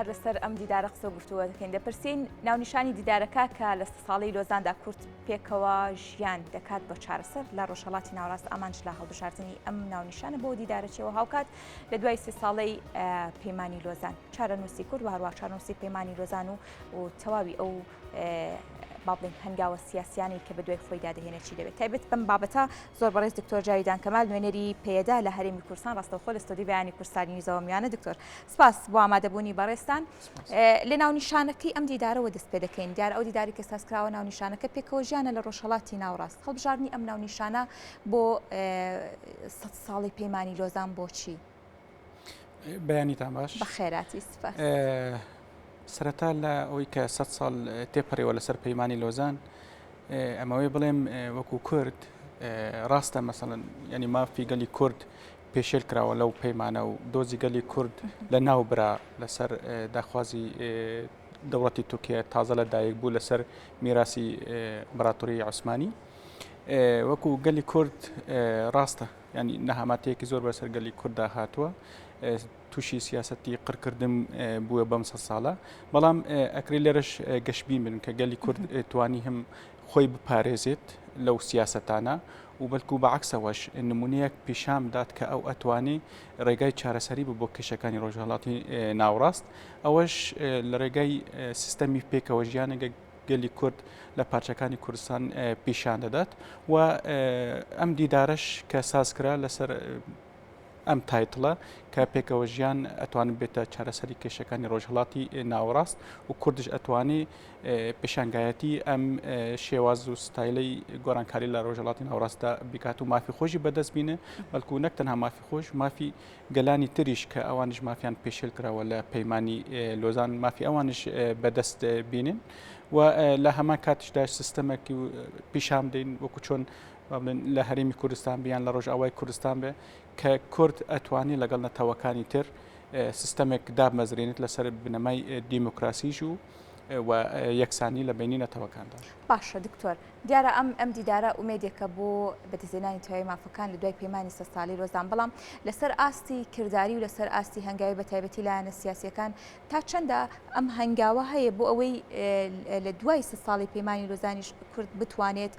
هەر لەسەر ئەم دیدارە قسە و گفتوگۆ دەکەین، دەپرسین ناونیشانی دیدارەکە کە لە ساڵەی لۆزاندا کورد پێکەوە ژیان دەکات بە چارەسەر لە ڕۆژهەڵاتی ناوەڕاست ئامانج لە هەڵبژاردنی ئەم ناونیشانە بۆ دیدارە چیەوە هاوکات لە دوای سێ ساڵەی پەیمانی لۆزان چارەنووسی کورد و هەروە چارەنووسی پەیمانی لۆزان و و تەواوی ئەو با بڵێین هەنگاوە سیاسیانەی کە بەدوای خۆیدا دەهێنێت چی دەبێت تایبەت بەم بابەتە زۆر بەڕێز دکتۆر جاویدان کەمال نوێنەری پەیەدە لە هەرێمی کوردستان ڕاستەوخۆ لە ستۆدیۆی بەیانی کوردستان نیوزەوە میوانە دکتۆر سپاس بۆ ئامادەبوونی بەڕێزتان لە ناونیشانەکەی ئەم دیدارەوە دەست پێ دەکەین دیار ئەو دیداری کە سازکراوە ناونیشانەکە پێکەوە ژیانە لە ڕۆژهەڵاتی ناوەڕاست هەڵبژاردنی ئەم ناونیشانە بۆ سە ساڵی پەیمانی لۆزان بۆچی؟ بەیانیتان باش بەخێراتی سپاس. سەرەتا لە ئەوەی کە سە ساڵ تێپەڕیوە لەسەر پەیمانی لۆزان ئەمەوەی بڵێم وەکو کورد ڕاستە مەسەڵەن ینی مافی گەلی کورد پێشێل کراوە لەو پەیمانە و دۆزی گەلی کورد لە ناو برا لەسەر داخوازی دەوڵەتی تورکیا تازە لە دایک بوو لەسەر میراسی ئیمپراتۆری عوسمانی وەکو گەلی کورد ڕاستە ینی نەهامەتێکی زۆر بەسەر گەلی کورددا هاتووە تووشی سیاستی قڕکردن بووە بەم سە ساڵە بەڵام ئەکرێ لێرەش گەشبین بن کە گەلی کورد توانی هەم خۆی بپارێزێت لەو سیاسەتانە و بەلکو بە عەکسەوەش نمونەیەک پیشان بدات کە ئەو ئەتوانی ڕێگای چارەسەری بوو بۆ کێشەکانی ڕۆژهەڵاتی ناوەڕاست ئەوەش لە ڕێگای سیستەمی پێکەوە ژیانێک گەلی کورد لە پارچەکانی کوردستان پیشان دەدات و ئەم دیدارەش کە سازکرا لەسەر ئەم title ە کە پێکەوە ژیان ئەتوانێت بێتە چارەسەری کێشەکانی ڕۆژهەڵاتی ناوەڕاست و کوردش ئەتوانی پێشانگایەتی ئەم شێواز و ستایلەی گۆڕانکاری لە ڕۆژهەڵاتی ناوەڕاستدا بکات و مافی خۆشی بەدەست بینێ بەڵکو نەک تەنها مافی خۆش مافی گەلانی تریش کە ئەوانش مافیان پێشێل کراوە لە پەیمانی لۆزان مافی ئەوانش بەدەست بینن و لە هەمان کاتیشدا سیستەمێکی پیشان بدەین وەکو چۆن با بڵێن لە هەرێمی کوردستان بێ یان لە ڕۆژئاوای کوردستان بێ کە کورد ئەتوانێ لەگەڵ نەتەوەکانی تر سیستەمێک دابمەزرێنێت لەسەر بنەمای دیموکراسیش و و یەکسانی لە بینی نەتەوەکاندا. باشە دکتۆر، دیارە ئەم ئەم دیدارە ئومێدێکە بۆ بەدەستهێنانی تەواوی مافەکان لە دوای پەیمانی سەد ساڵەی لۆزان، بەڵام لەسەر ئاستی کرداری و لەسەر ئاستی هەنگاوی بە تایبەتی لایەنە سیاسییەکان تا چەندە ئەم هەنگاوە هەیە بۆ ئەوەی لە دوای سەد ساڵی پەیمانی لۆزانیش کورد بتوانێت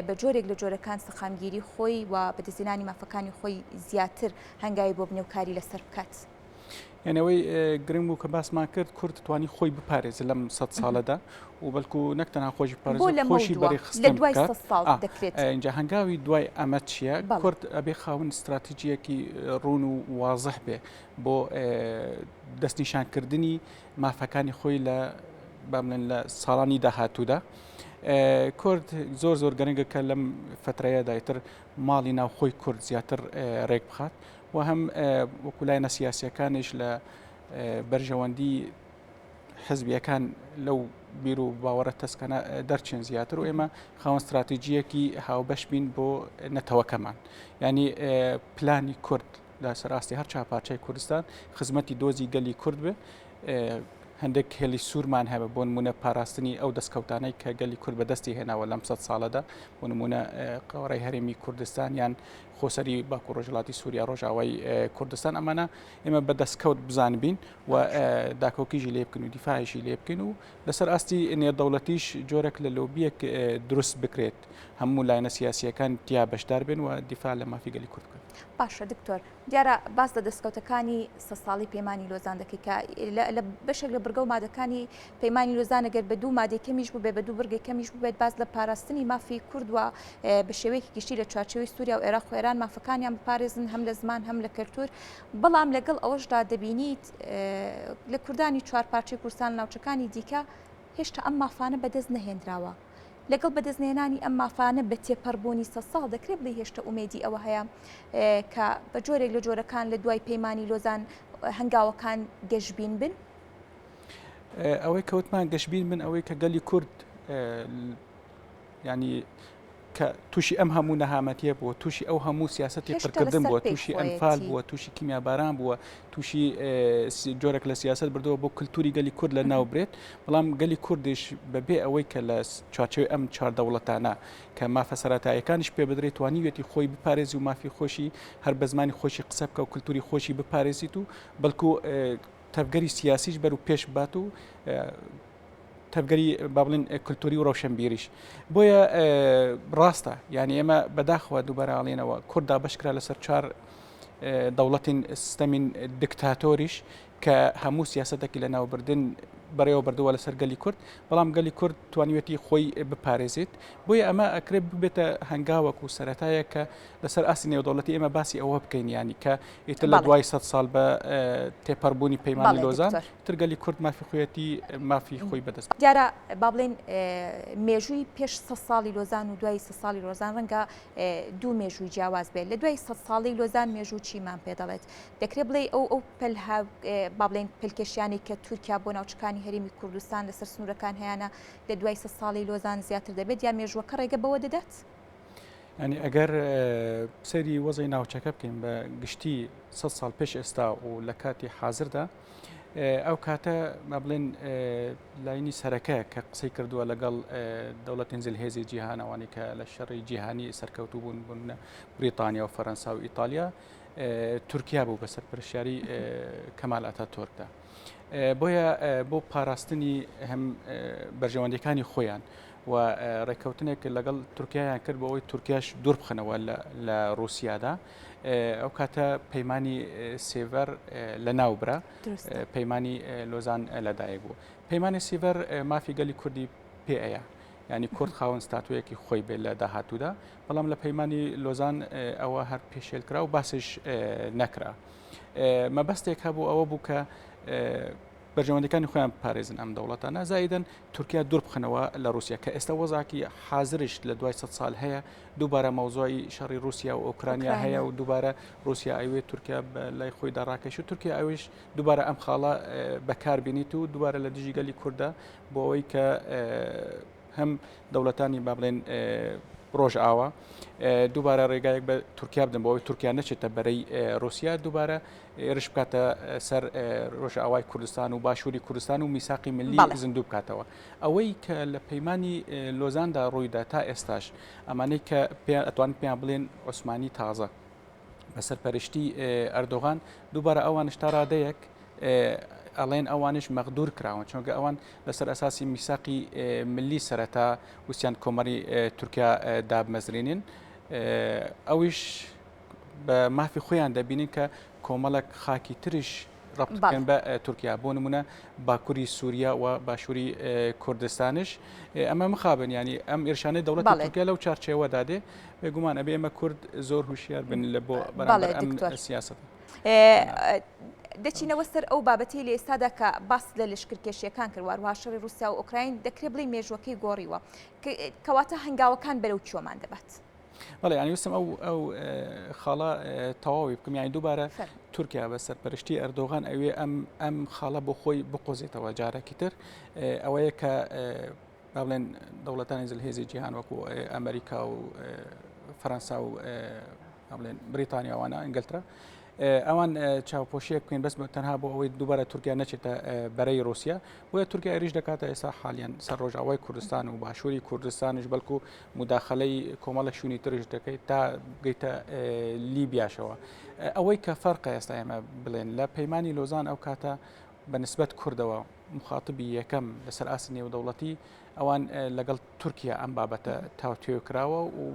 بە جۆرێک لە جۆرەکان سەقامگیری خۆی و بەدەستهێنانی مافەکانی خۆی زیاتر هەنگاوی بۆ بنێ و کاری لەسەر بکات. یعنی ئەوەی گرنگ بوو کە باسمان کرد کورد توانی خۆی بپارێزێت لەم سەد ساڵەدا و بەڵکو نەک تەنها خۆشی بۆ بپارێزێت لەمەو خۆشی دوا بەرێخستن لە دوای بکات سەد ساڵ ئا دەکرێت؟ ئینجا هەنگاوی دوای ئەمە چییە؟ بەڵێ. کورد ئەبێ خاوەن ستراتیجییەکی ڕوون و وازح بێ بۆ دەستنیشانکردنی مافەکانی خۆی لە با بڵێن لە ساڵانی داهاتوودا کورد زۆر زۆر گرنگە کە لەم فترەیەدا ئیتر ماڵی ناوخۆی کورد زیاتر ڕێک بخات و هەم وەکو لایەنە سیاسیەکانیش لە بەرژەوەندی حزبیەکان لەو بیر و باوەڕە تەسکانە دەرچێن زیاتر و ئێمە خاوەن استراتیجیەکی هاوبەش بین بۆ نەتەوەکەمان ینی پلانی کورد لە سەر ئاستی هەر چوار پارچەی کوردستان خزمەتی دۆزی گەلی کورد بێ هەندێک هێلی سوورمان هەبە بۆ نمونە پاراستنی ئەو دەستکەوتانەی کە گەلی کورد بەدەستی هێناوە لەم سەد ساڵەدا بۆ نمونە قەوارەی هەرێمی کوردستان یان خۆسەری باکوور ڕۆژهەڵاتی سووریا ڕۆژاوای کوردستان ئەمانە ئێمە بە دەستکەوت بزانبین و داکۆکیژی لێ بکەن و دیفاعیشی لێ بکەین و لەسەر ئاستی نێودەوڵەتیش جۆرێک لە لۆبیەک دروست بکرێت هەموو لایەنە سیاسییەکان تیا بەشدار بن و دیفاع لە مافی گەلی کورد بکەن. باشە دکتۆر، دیارە باس لە دەستکەوتەکانی سەد ساڵی پەیمانی لۆزان دەکەی کە لە بەشێک لە بڕگە و مادەکانی پەیمانی لۆزان ئەگەر بە دوو مادەی کەمیش بووبێت بە دوو بڕگەی کەمیش بووبێت باس لە پاراستنی مافی کورد و بە شێوەیەکی گشتی لە چوارچێوەی سووریا و عێراق و ئێران مافەکانیان بپارێزن هەم لە زمان هەم لە کەلتوور بەڵام لەگەڵ ئەوەشدا دەبینیت لە کوردانی چوار پارچەی کوردستان ناوچەکانی دیکە هێشتا ئەم مافانە بەدەست نەهێنراوە. لەگەڵ بەدەستنەهێنانی ئەم مافانە بە تێپەڕبوونی سەد ساڵ دەکرێت بڵێی هێشتا ئومێدی ئەوە هەیە کە بە جۆرێک لە جۆرەکان لە دوای پەیمانی لۆزان هەنگاوەکان گەشبین بن؟ ئەوەی کەوتمان گەشبین بن ئەوەی کە گەلی کورد ینی کە تووشی ئەم هەموو نەهامەتیە بووە تووشی ئەو هەموو سیاستی قرکردن بووە تووشی ئەنفال بووە تووشی کیمیاباران بووە تووشی جۆرێک لە سیاست بردەوە بۆ کللتوری گەلی کورد لە ناو برێت بەڵام گەلی کوردیش بەبێ ئەوەی کە لە چوارچێوەی ئەم چوار دەوڵەتانە کە مافە سەرەتاییەکانیش پێ بدرێت توانیویەتی خۆی بپارێزی و مافی خۆشی هەر بە زمانی خۆشی قسە بکە و کللتوری خۆشی بپارێزیت و بەڵکو. تەڤگەری سیاسیش بەرو پێش بات و تەڤگەری با بڵێن کلتوری و ڕەوشەنبیریش. بۆیە ڕاستە یانی ئێمە بەداخەوە دووبارە ئەڵێنەوە کورد دابەش کرا لەسەر چوار دەوڵەتین سیستەمین دکتاتۆریش کە هەموو سیاسەتێکی لە ناوبردن بەڕێوە بردووە لەسەر گەلی کورد بەڵام گەلی کورد توانیوێتی خۆی بپارێزێت بۆیە ئەمە ئەکرێت ببێتە هەنگاوەک و سەرەتایە کە لەسەر ئاستی نێودەوڵەتی ئێمە باسی ئەوە بکەین ینی کە ئیتر لە دوای 100 ساڵ بە تێپەڕبوونی پەیمانی لۆزان تر گەلی کورد مافی خۆیەتی مافی خۆی بەدەست. دیارە با بڵێین مێژووی پێش سە ساڵی لۆزان و دوای سە ساڵی لۆزان ڕەنگە دوو مێژووی جیاواز بێت لە دوای سە ساڵی لۆزان مێژوو چیمان پێ دەڵێت دەکرێت بڵێ ئەو ئەو پەلها با بڵێین پەلکێشیانەی کە تورکیا بۆ ناوچەکانی هەرێمی کوردستان لەسەر سنوورەکان هەیانە لە دوای سە ساڵی لۆزان زیاتر دەبێت یا مێژووەکە ڕێگە بەوە دەدات؟ ینی ئەگەر سەیری وەزعی ناوچەکە بکەین بە گشتی سە ساڵ پێش ئێستا و لە کاتی حازردا ئەو کاتە ما بڵێن لاینی سەرەکە کە قسەی کردووە لەگەڵ دەوڵەتێن زلهێزی جیهان ئەوانەی کە لە شەڕی جیهانی سەرکەوتوو بوون بوون بریتانیا و فەرەنسا و ئیتالیا تورکیا بوو بە سەرپەرشتیاری کەمال ئەتاتۆرکدا. بۆیە بۆ پاراستنی هەم بەرژەوەندیەکانی خۆیان و ڕێککەوتنێک لەگەڵ تورکیایان کرد بۆ ئەوەی تورکیاش دوور بخەنەوە لە رووسیادا ئەو کاتە پەیمانی سێڤەر لە ناوبرا پەیمانی لۆزان لەدایک بوو پەیمانی سیڤەر مافی گەلی کوردی پێ ئەیە ینی کورد خاوەن ستاتوەیەکی خۆی بێت لە داهاتوودا بەڵام لە پەیمانی لۆزان ئەوە هەر پێشێل کرا و باسیش نەکرا مەبەستێک هەبوو ئەوە بوو کە بەرژەوەندەکانی خۆیان بپارێزن ئەم دەوڵەتانە زایدن تورکیا دوور بخنەوە لە رووسیا کە ئێستا وەزاکی حازرش لە دوای 100 سال هەیە دووبارە مەوزوعی شەڕی رووسیا و ئۆکرانیا هەیە و دووبارە رووسیا ئەوێ تورکیا لای خۆیدا ڕاکەش و تورکیا ئەویش دووبارە ئەم خاڵە بەکاربینیت و دووبارە لە دژی گەلی کووردا بۆ ئەوەی کە هەم دەوڵەتانی با بڵێن ڕۆژئاوا دووبارە ڕێگایەک بە تورکیا بدەن بۆ ئەوەی تورکیا نەچێتە بەرەی رووسیا دووبارە ئێرش بکاتە سەر ڕۆژئاوای کوردستان و باشووری کوردستان و میساقی ملی زیندوو بکاتەوە ئەوەی کە لە پەیمانی لۆزاندا ڕوویدا تا ئێستاش ئەمانەی کە پێ ئەتوان پێیان بڵێن عوسمانی تازە بە سەرپەرشتی ئەردۆغان دووبارە ئەوانش تا ڕادەیەک ئەڵێن ئەوانش مەغدور کراون چونکە ئەوان لەسەر ئەساسی میساقی ملی سەرەتا وسیان کۆمەری تورکیا دابمەزرێنن ئەویش بە مافی خۆیان دەبینن کە کۆمەڵک خاکی تریش ڕەبت بکەن بە تورکیا بۆ نمونە باکووری سووریا و باشووری کوردستانش ئەمە مخابن ینی ئەم ئێرشانەی دەوڵەتی تورکیا لەو چارچێوەدا دێ بێگومان ئەبێ ئێمە کورد زۆر هوشیار بن لە بۆ بەرامبەر ئەم سیاسەتە. دەچینەوە سەر ئەو بابەتەی لە ئێستادا کە باست لە لەشکرکێشییەکان کرد وهەروەها شەڕی ڕووسیا و ئۆکراین دەکرێ بڵێی مێژووەکەی گۆڕیوە کەواتە هەنگاوەکان بەرەو کوێمان دەبات؟ بەڵێ یانی ویستم ئەو ئەو خاڵە تەواوی بکەم یانی دووبارە تورکیا بە سەرپەرشتی ئەردۆغان ئەوێ ئەم ئەم خاڵە بۆ خۆی بقۆزێتەوە جارێکی تر ئەوەیە کە با بڵێن دەوڵەتانی زلهێزی جیهان وەکو ئەمریکا و فەرەنسا و بڵێن بریتانیاوانە ئینگلترا ئەوان چاوپۆشیەک بکەین بەس تەنها بۆ ئەوەی دووبارە تورکیا نەچێتە بەرەی رووسیا بۆیە تورکیا ئێریش دەکاتە ئێستا حالیان سەر ڕۆژاوای کوردستان و باشووری کوردستانش بەڵکو مداخلەی کۆمەڵە شوێنی ترش دەکەیت تا بگەیتە لیبیاشەوە ئەوەی کە فەرقە ئێستا ئێمە بڵێن لە پەیمانی لۆزان ئەو کاتە بە نسبەت کوردەوە مخاتبی یەکەم لەسەر ئاستی نێودەوڵەتی ئەوان لەگەڵ تورکیا ئەم بابەتە تاوتوێ کراوە و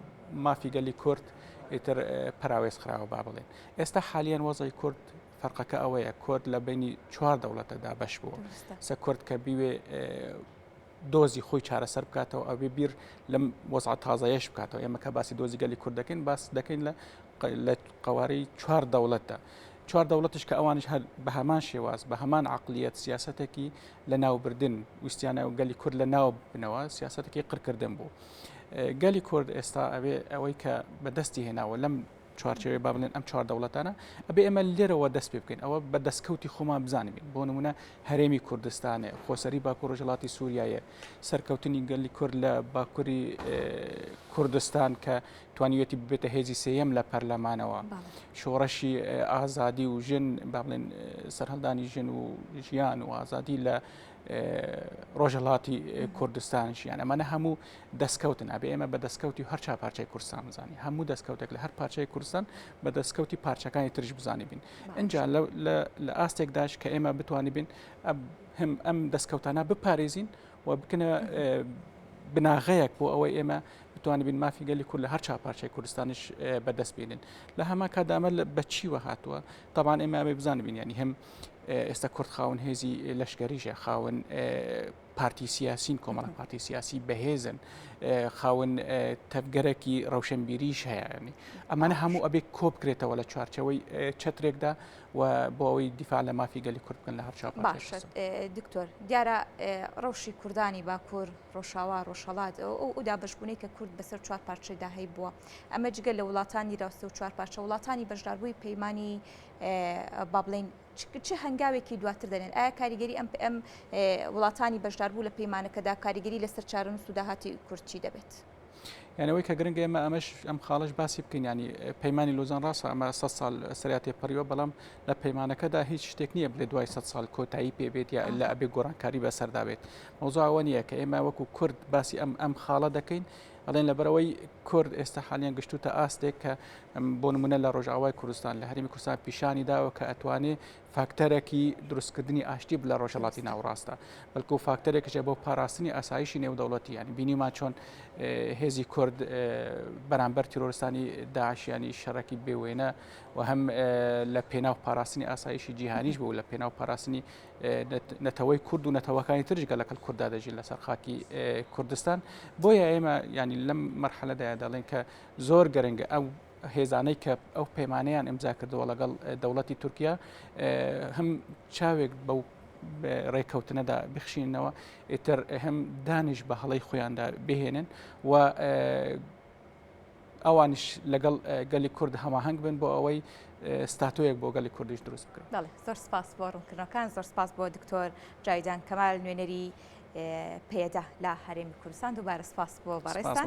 مافی گەلی کورد ئیتر پەراوێز خراوە با بڵێن ئێستا حالیان وەزعی کورد فەرقەکە ئەوەیە کورد لە بینی چوار دەوڵەتەدا بەش بووە سە کورد کە بیوێ دۆزی خۆی چارەسەر بکاتەوە ئەبێ بیر لەم وەزع تازەیەش بکاتەوە ئێمە کە باسی دۆزی گەلی کورد دەکەین باس دەکەین لە لە قوارەی چوار دەوڵەتدا چوار دەوڵەتش کە ئەوانش هەر بە هەمان شێواز بە هەمان عقلیەت سیاستێکی لە ناوبردن ویستیانە و گەلی کورد لە ناو بنەوە سیاستێکی قرکردن بوو گەلی کورد ئێستا ئەوێ ئەوەی کە بەدەستی هێناوە لەم چوارچێوەی با بڵێن ئەم چوار دەوڵەتانە ئەبێ ئێمە لێرەوە دەست پێ بکەین ئەوە بە دەستکەوتی خۆمان بزانین بۆ نمونە هەرێمی کوردستانێ خۆسەری باکوور ڕۆژهەڵاتی سووریایە سەرکەوتنی گەلی کورد لە باکووری کوردستان کە توانیوێتی ببێتە هێزی سێیەم لە پەرلەمانەوە شۆڕشی ئازادی و ژن با بڵێن سەرهەڵدانی ژن و ژیان و ئازادی لە. ڕۆژهڵاتی کوردستانش یان ئەمانە هەموو دەستکەوتن ئەبێ ئێمە بە دەستکەوتی هەر چا پارچەی کوردستان بزانین هەموو دەستکەوتێک لە هەر پارچەی کوردستان بە دەستکەوتی پارچەکانی ترش بزانی بین اینجا لە ئاستێکداش کە ئێمە بتوانانی بین هەم ئەم دەستکەوتانە بپارێزین و بکنە بناغەیەک بۆ ئەوەی ئێمە بتوانین بین مافی گەلی کورد لە هەر چا پارچەی کوردستانیش بەدەست بینن لە هەمان کاتدا ئەمە بە چیوە هاتووە تاوان ئێمە ئەمە بزانین بین ینی هەم ئێستا کورد خاون هێزی لەشکەریشە خاون پارتی سیاسین کۆمەڵە پارتی سیاسی بەهێزن خاون تەڤگەرێکی ڕەوشەنبیریش هەیە ینی ئەمانە هەموو ئەبێ کۆبکرێتەوە لە چوارچەوەی چەترێکدا و بۆ ئەوەی دیفاع لە مافی گەلی کورد بکەن لە هەر چوار پارچەی باشە دکتۆر دیارە ڕەوشی کوردانی باکوور ڕۆژاوا ڕۆژهەڵات ئەو دابەشبوونەی کە کورد بەسەر چوار پارچەیدا هەیبووە ئەمە جگە لە وڵاتانی راستە و چوار پارچە وڵاتانی بەشداربووی پەیمانی با بڵێین چ هەنگاوێکی دواتر دەنێن ئایا کاریگەری ئەم ئەم وڵاتانی بەشداربوو لە پەیمانەکەدا کاریگەری لەسەر چارەنووس و داهاتی کورد چی دەبێت؟ یعنی ئەوەی کە گرنگە ئێمە ئەمەش ئەم خاڵش باسی بکەین ینی پەیمانی لۆزان ڕاستە ئەمە 100 ساڵ سەریا تێپەڕیوە بەڵام لە پەیمانەکەدا هیچ شتێک نییە بلێ دوای 100 ساڵ کۆتایی پێبێت یا لە ئەبێ گۆڕانکاری بەسەردا بێت مەوزوع ئەوە نییە کە ئێمە وەکو کورد باسی ئەم ئەم خاڵە دەکەین ئەڵێن لەبەرەوەی کورد ئێستا حالیان گشتوتە ئاستێک کە بۆ نمونە لە ڕۆژئاوای کوردستان لە هەرێمی کوردستان پیشانی داوە کە ئەتوانێ فاکتەرێکی دروستکردنی ئاشتی لە ڕۆژهەڵاتی ناوەڕاستە بەڵکو فاکتەرێکیشە بۆ پاراستنی ئاسایشی نێودەوڵەتی یانی بینیمان چۆن هێزی کورد بەرامبەر تیرۆرستانی داعشیانی شەڕێکی بێوێنە و هەم لە پێناو پاراستنی ئاسایشی جیهانیش بوو لە پێناو پاراستنی نەتەوەی کورد و نەتەوەکانی ترش گەلەکەل کووردا دەژین لەسەر خاکی کوردستان بۆیە ئێمە ینی لەم مەرحەلەدایە دەڵێن کە زۆر گرنگە ئەو هێزانەی کە ئەو پەیمانەیان ئیمزا کردووە لەگەڵ دەوڵەتی تورکیا هەم چاوێک بەو ڕێککەوتنەدا بخشینەوە ئیتر هەم دانیش بە هەڵی خۆیاندا بهێنن و ئەوانیش لەگەڵ گەلی کورد هەماهەنگ بن بۆ ئەوەی ستاتۆیەک بۆ گەلی کوردیش دروست بکرێت. بەڵێ زۆر سپاس بۆ ڕوونکردنەوەکان زۆر سپاس بۆ دکتۆر جاویدان کەمال نوێنەری پەیەدە لە هەرێمی کوردستان دووبارە سپاس بۆ بەڕێزتان.